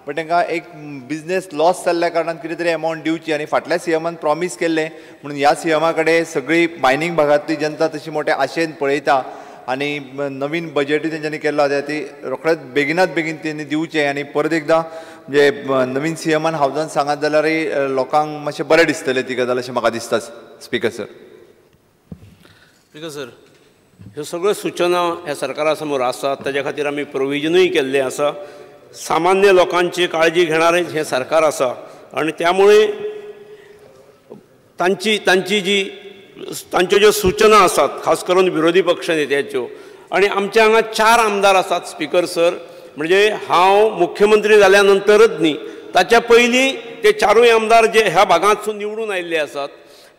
But तांकां एक business loss जाल्ल्या कारणान कितें तरी अमावंट दिवची आनी फाटल्या सीएमान प्रॉमीस केल्लें म्हणून ह्या सीएमा कडेन सगळी मायनींग भागांतली जनता तशी मोठ्या आशेन पळयता आनी नवीन बजेटूय तेंच्यांनी केल्लो आसा ती रोखडेच बेगिनात बेगीन तेणी दिवचें आनी परत एकदां म्हणजे नवीन सीएमान हावजान सांगत जाल्यारय लोकांक मातशें बरें दिसतलें ती गजाल अशें म्हाका दिसता. Speaker sir. स्पीकर सर, ह्यो सगळ्यो सूचना ह्या सरकारा समोर आसात, ताज्या खातीर आमी प्रोविजनूय केल्लें आसा. सामान्य लोकांची काळजी घेणारें हें सरकार आसा आनी त्यामुळे तांची तांची जी तांच्यो ज्यो सूचना आसात खास करून विरोधी पक्ष नेत्याच्यो, आनी आमच्या हांगा 4 आमदार आसात स्पीकर सर, म्हणजे हांव मुख्यमंत्री जाल्या नंतरच न्ही, ताच्या पयलीं ते 4 आमदार जे ह्या भागांतसून निवडून आयिल्ले आसात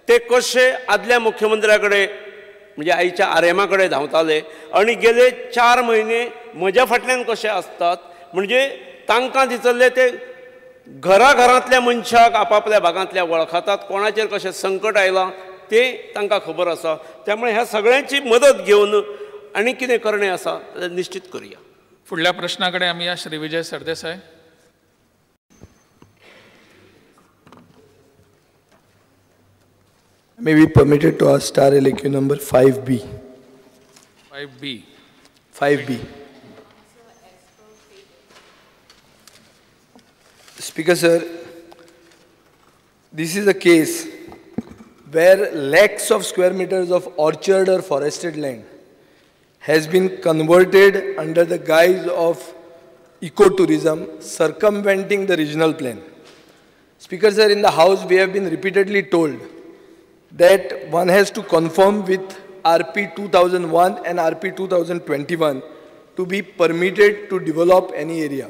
ते कशे आदल्या मुख्यमंत्र्या कडेन म्हणजे आयच्या आरएमा कडेन धांवताले आनी गेले 4 म्हयने म्हज्या फाटल्यान कशे आसतात, म्हणजे तांकां दिसल्ले ते घराघरांतल्या मनशाक आपापल्या भागांतल्या वळखतात, कोणाचेर कशें संकट आयलां ते तांकां खबर आसा. त्यामुळे ह्या सगळ्यांची मदत घेवन आनी कितें करणें आसा जाल्यार निश्चित करुया. फुडल्या प्रश्ना कडेन आमी या. Shri Vijay Sardesai. May be permitted to ask star LAQ number 5B. 5B. 5B. Speaker sir, this is a case where lakhs of square meters of orchard or forested land has been converted under the guise of ecotourism, circumventing the regional plan. Speaker sir, in the house we have been repeatedly told that one has to conform with RP 2001 and RP 2021 to be permitted to develop any area.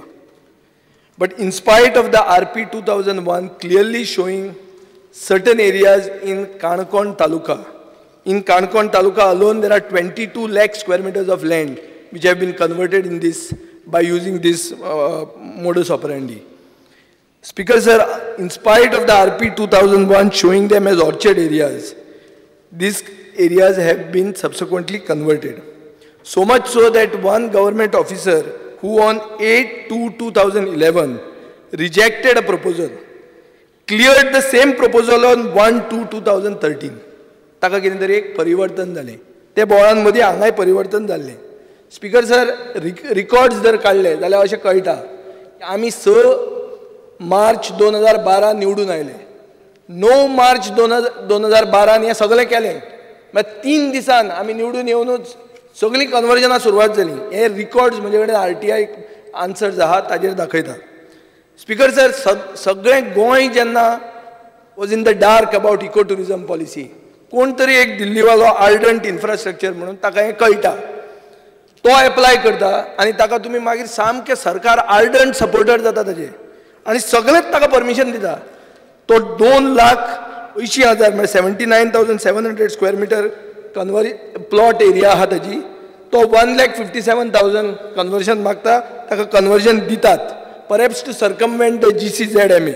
But in spite of the RP 2001 clearly showing certain areas in Canacona Taluka, in Canacona Taluka alone there are 22 lakh square meters of land which have been converted in this by using this modus operandi. Speaker sir, in spite of the RP 2001 showing them as orchard areas, these areas have been subsequently converted. So much so that one government officer who on 8/2/2011 rejected a proposal, cleared the same proposal on 1/2/2013. ताका कितें तरी एक परिवर्तन जालें, ते बोळान मदीं हांगाय परिवर्तन जाल्लें. स्पीकर सर, रिकॉर्ड्स जर काडले जाल्यार अशें कळटा आमी 6 मार्च 2012 निवडून आयले, 9 मार्च 2012 हें सगळें केलें, मागीर 3 दिसान आमी निवडून येवनूच सगळीं कन्वर्जनां सुरवात जाली. हे रिकॉर्ड्स म्हजे कडेन RTI answers आहा ताजेर दाखयता. स्पीकर सर, सगळें गोंय जेन्ना was in the dark about eco tourism policy, कोण तरी एक दिल्लीवालो आर्डंट इन्फ्रास्ट्रक्चर म्हणून ताका हें कळटा, तो एप्लाय करता आनी ताका तुमी मागीर सामकें सरकार आर्डंट सपोर्टर जाता ताजे आनी सगळेंच ताका परमिशन दिता. तो 2,80,000 म्हळ्यार 79,700 स्क्वेअर मिटर प्लॉट एरिया आहा ताजी, तो 1,57,000 कन्वर्जन मागता, ताका कन्वर्जन दितात, perhaps to circumvent the GCZMA.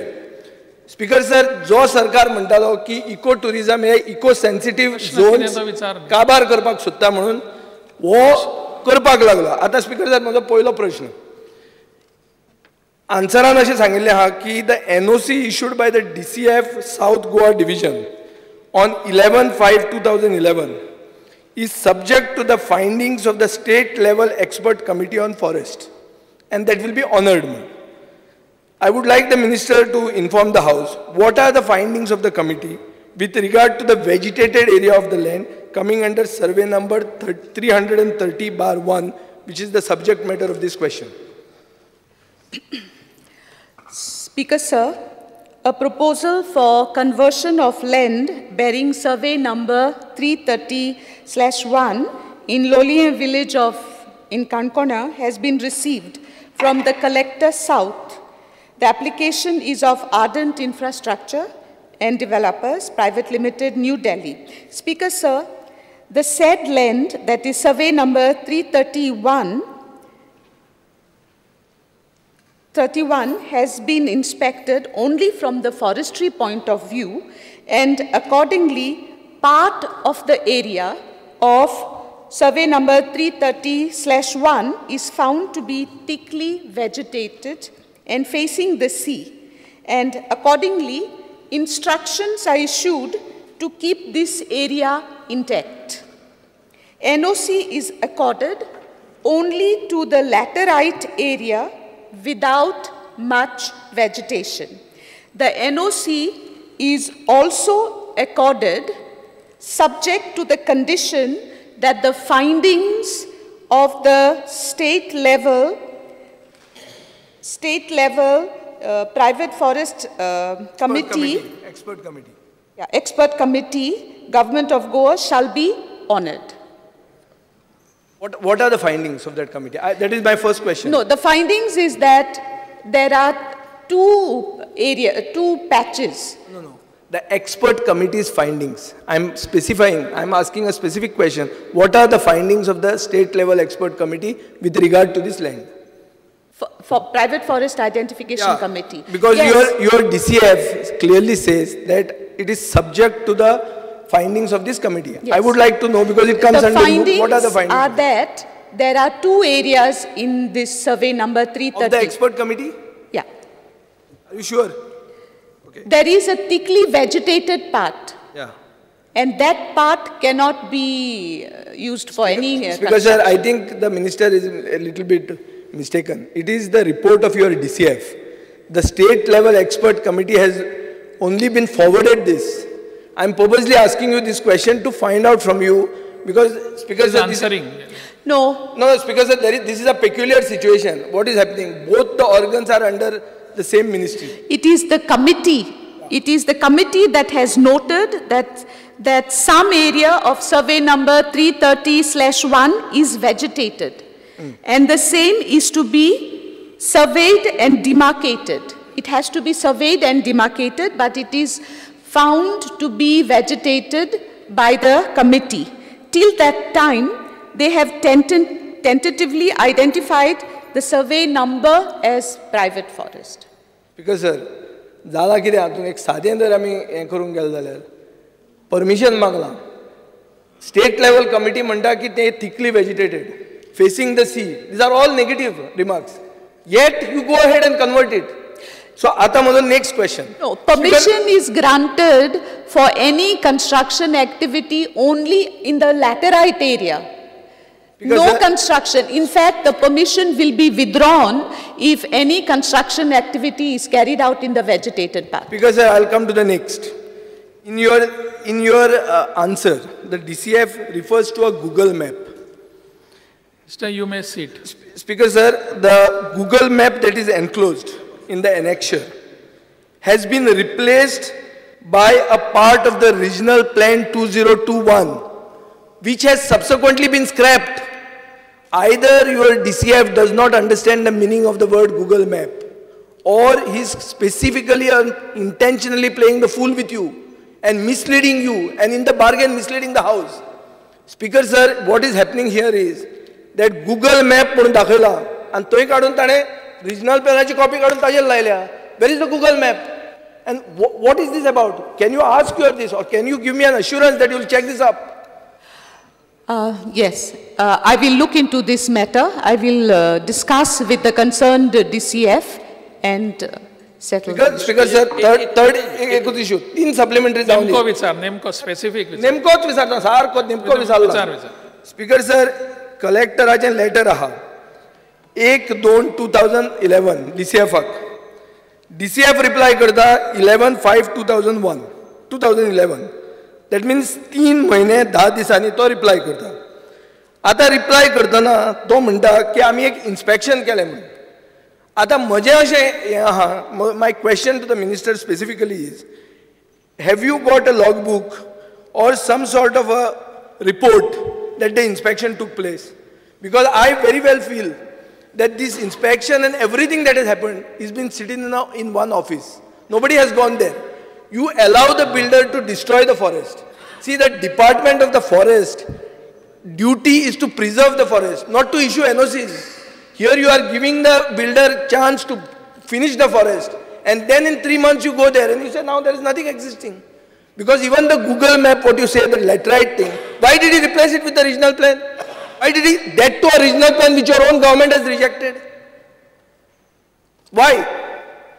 Speaker sir, जो सरकार म्हणटालो की इको टुरिजम हे इको सेन्सिटीव झोन काबार करपाक सोदता म्हणून हो करपाक लागलो. आतां स्पीकर सर, म्हजो पयलो प्रश्न, आन्सरान अशें सांगिल्लें आहा की the NOC issued by the DCF South Goa division on 11/5/2011 is subject to the findings of the state level expert committee on forest and that will be honoured. I would like the minister to inform the house what are the findings of the committee with regard to the vegetated area of the land coming under survey number 330/1, which is the subject matter of this question. Speaker sir, a proposal for conversion of land bearing survey number 330/1 in Loliem village of in Canacona has been received from the Collector South. The application is of Ardent Infrastructure and Developers Private Limited, New Delhi. Speaker sir, the said land, that is survey number 331, has been inspected only from the forestry point of view, and accordingly part of the area of survey number 330/1 is found to be thickly vegetated and facing the sea, and accordingly, instructions are issued to keep this area intact. NOC is accorded only to the laterite area without much vegetation. The NOC is also accorded subject to the condition that the findings of the state level private forest committee, expert committee, yeah, expert committee, Government of Goa shall be honored. What are the findings of that committee? That is my first question. No, the findings is that there are two patches. No, no. The expert committee's findings. I'm specifying, I'm asking a specific question. What are the findings of the state level expert committee with regard to this land? For private forest identification committee. Because yes. your DCF clearly says that it is subject to the findings of this committee. Yes. I would like to know because it comes the under findings. What are the findings? Are that there are two areas in this survey number 330. Of the expert committee? Yeah. Are you sure? Okay. There is a thickly vegetated part. Yeah. And that part cannot be used for any Because sir, I think the minister is a little bit mistaken. It is the report of your DCF. The state level expert committee has only been forwarded this. I'm purposely asking you this question to find out from you because sir, answering. No. No, because sir, this is a peculiar situation. What is happening? Both the organs are under the same ministry. It is the committee. It is the committee that has noted that some area of survey number 330/1 is vegetated. Mm. And the same is to be surveyed and demarcated. It has to be surveyed and demarcated, but it is found to be vegetated by the committee. Till that time, they have tentatively identified the survey number as private forest. Because sir, जाला कितें हातून एक सादें जर आमी हें करूंक गेले जाल्यार परमिशन मागलां, स्टेट लेवल कमिटी म्हणटा की ते thickly vegetated, facing the sea, these are all negative remarks, yet you go ahead and convert it. So आता म्हजो next question. No, permission is granted for any construction activity only in the laterite area. Because no construction. In fact, the permission will be withdrawn if any construction activity is carried out in the vegetated part. Because sir, I'll come to the next. In your answer, the DCF refers to a Google map. Mr. You may sit. Speaker sir, the Google map that is enclosed in the annexure has been replaced by a part of the regional plan 2021, which has subsequently been scrapped. Either your DCF does not understand the meaning of the word Google map, or he's specifically and intentionally playing the fool with you and misleading you, and in the bargain misleading the house. Speaker sir, what is happening here is that Google map म्हणून दाखयला आनी थंय काडून ताणें regional प्लॅनाची copy काडून ताजेर लायल्या. Where is the Google map? And what is this about? Can you ask your this, or can you give me an assurance that you will check this up? Yes, I will look into this matter. I will discuss with the concerned DCF and settle. Because sir, third एकूच issue, तीन supplementary जावन नेमको विचार, नेमको specific विचार. नेमकोच विचारता, सारको नेमको विचारला. Speaker sir, कलेक्टराचें letter आहा 1/2/2011 DCFाक. DCF reply करता 11/5/2011. That means 3 म्हयने 10 दिसांनी तो रिप्लाय करता. आतां रिप्लाय करतना तो म्हणटा की आमी एक इन्स्पेक्शन केलें म्हणून. आतां म्हजें अशें हें आहा, my question to the minister specifically is, have you got a log book or some sort of a report that the inspection took place? Because I very well feel that this inspection and everything that has happened is been sitting in one office. Nobody has gone there. You allow the builder to destroy the forest. See, the department of the forest duty is to preserve the forest, not to issue NOCs. Here you are giving the builder chance to finish the forest, and then in 3 months you go there and you say now there is nothing existing. Because even the Google map, what you say, the laterite thing, why did he replace it with the regional plan? Why did he, that to a regional plan which your own government has rejected? Why?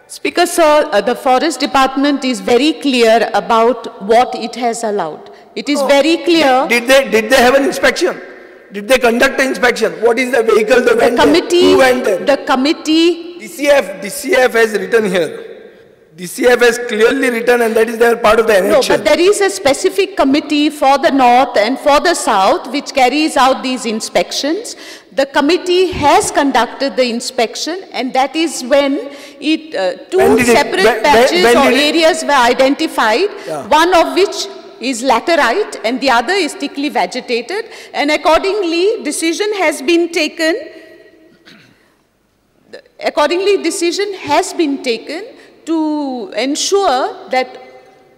Speaker sir, the forest department is very clear about what it has allowed. It is very clear. Did they have an inspection? Did they conduct an inspection? What is the vehicle that went there? Who went there? The committee. DCF has written here. DCF has clearly written, and that is their part of the annexure. No, but there is a specific committee for the north and for the south which carries out these inspections. The committee has conducted the inspection, and that is when it two separate patches or areas were identified, yeah. One of which is laterite and the other is thickly vegetated, and accordingly decision has been taken. Accordingly, decision has been taken to ensure that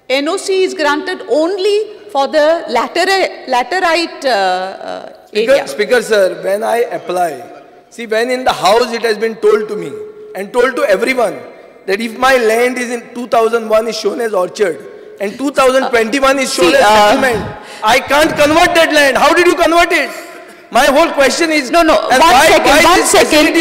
NOC is granted only for the laterite area. Speaker sir, when I apply, see, when in the house it has been told to me and told to everyone that if my land is in 2001 is shown as orchard and 2021 is shown as settlement, I can't convert that land. How did you convert it? My whole question is... No, no, one second.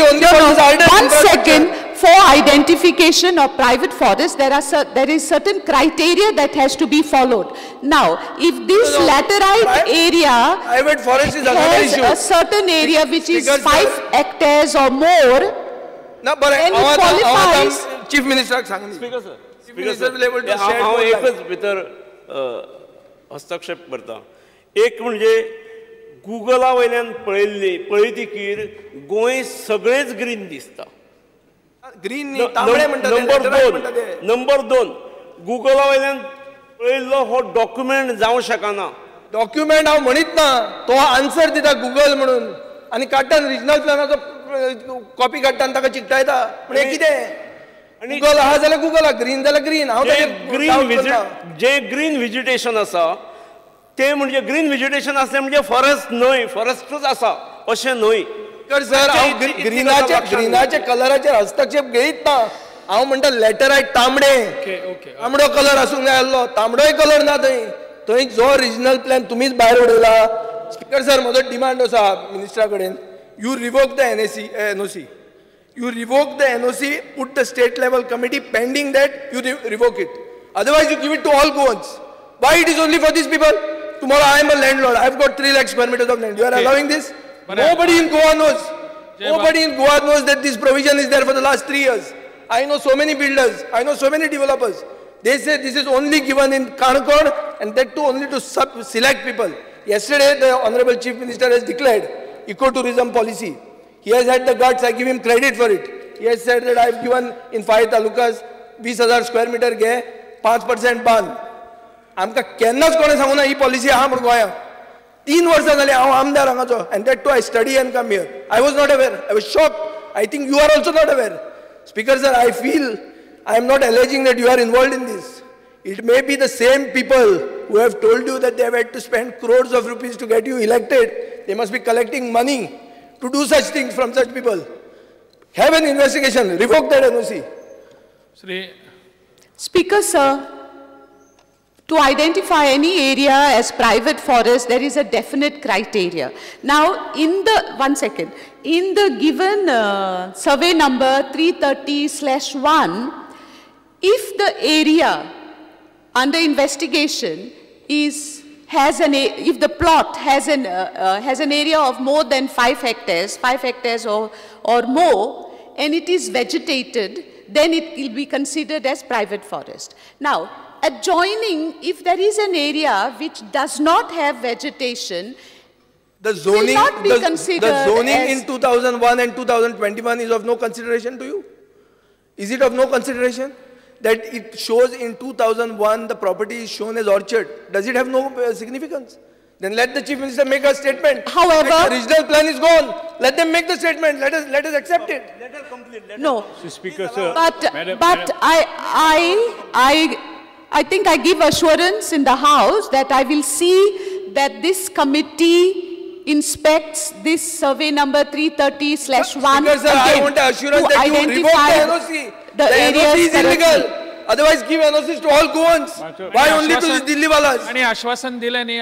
One second. For identification of private forest, there is certain criteria that has to be followed. Now, if this laterite area private forest is another has issue. A certain area which is 5 hectares or more, no, but then it qualifies. Chief Minister, Speaker sir, Chief Minister will able to share more light. एकच भितर हस्तक्षेप करता. एक म्हणजे गुगला वयल्यान पळयल्ली पळयतकीर गोंय सगळेच green दिसता. ग्रीन तांबडे म्हणटा. नंबर दोन, गुगला वयल्यान पळयल्लो हो डॉक्युमेंट जावं शकना. डॉक्युमेंट हांव म्हणीत ना, तो आन्सर दिता गुगल म्हणून आनी काडटा रिजनल प्लॅनाचो कॉपी काडटा आनी ताका चिकटायता. पूण हें कितें? गुगल आहा जाल्यार गुगल आहा, ग्रीन जाल्यार ग्रीन. हांव जे ग्रीन व्हेजिटेशन आसा ते म्हणजे ग्रीन व्हेजिटेशन आसलें म्हणजे फॉरेस्ट न्हय, फॉरेस्टूच आसा अशें न्हय. सर, हांव ग्रिनाचे कलराचेर हस्तक्षेप घेयत ना. हांव म्हणटा लॅटरायट तांबडे, तांबडो कलर आसूंक जाय आसलो, तांबडोय कलर ना थंय. थंय जो रिजनल प्लॅन तुमीच भायर उडयला. स्पीकर सर, म्हजो डिमांड आसा मिनिस्टरा कडेन, you revoke the NOC. You revoke the NOC, put the state level committee pending that you revoke it. Otherwise you give it to all Goans. Why it is only for these people? Tomorrow I am a landlord, I have got 3 lakh square meters of land. You are allowing this? Nobody in Goa knows. Nobody in Goa knows that this provision is there for the last 3 years. I know so many builders, I know so many developers. They say this is only given in Canacona and that too only to select people. Yesterday the Honorable Chief Minister has declared ecotourism policy. He has had the guts, I give him credit for it. He has said that I have given in 5 talukas 20,000 square meter घे, 5% बांद. आमकां केन्नाच कोणें सांगूना ही policy आहा म्हूण गोंयांत. 3 वर्सां जालीं हांव आमदार हांगाचो, and that too I study and come here. I was not aware, I was shocked. I think you are also not aware. Speaker sir, I feel I am not alleging that you are involved in this. It may be the same people who have told you that they have had to spend crores of rupees to get you elected. They must be collecting money to do such things from such people. Have an investigation, revoke that NOC. Shri. Speaker sir, to identify any area as private forest, there is a definite criteria. Now, in the, one second, in the given survey number 330/1, if the area under investigation is, if the plot has an area of more than 5 hectares, 5 hectares or more, and it is vegetated, then it will be considered as private forest. Now, adjoining, if there is an area which does not have vegetation, the zoning will not be considered. The zoning in 2001 and 2021 is of no consideration to you? Is it of no consideration? That it shows in 2001 the property is shown as orchard. Does it have no significance? Then let the Chief Minister make a statement. However, the original plan is gone. Let them make the statement. Let us accept it. Let her complete. Let no. Speaker, sir. But, Madam, but Madam. I think I give assurance in the House that I will see that this committee inspects this survey number 330/1. Speaker, sir, I want the assurance that you revoke the NOC. The NOC is illegal. Otherwise, give NOCs to all Goans. Why only to the Dilli walas? आणि आश्वासन दिलं नाही.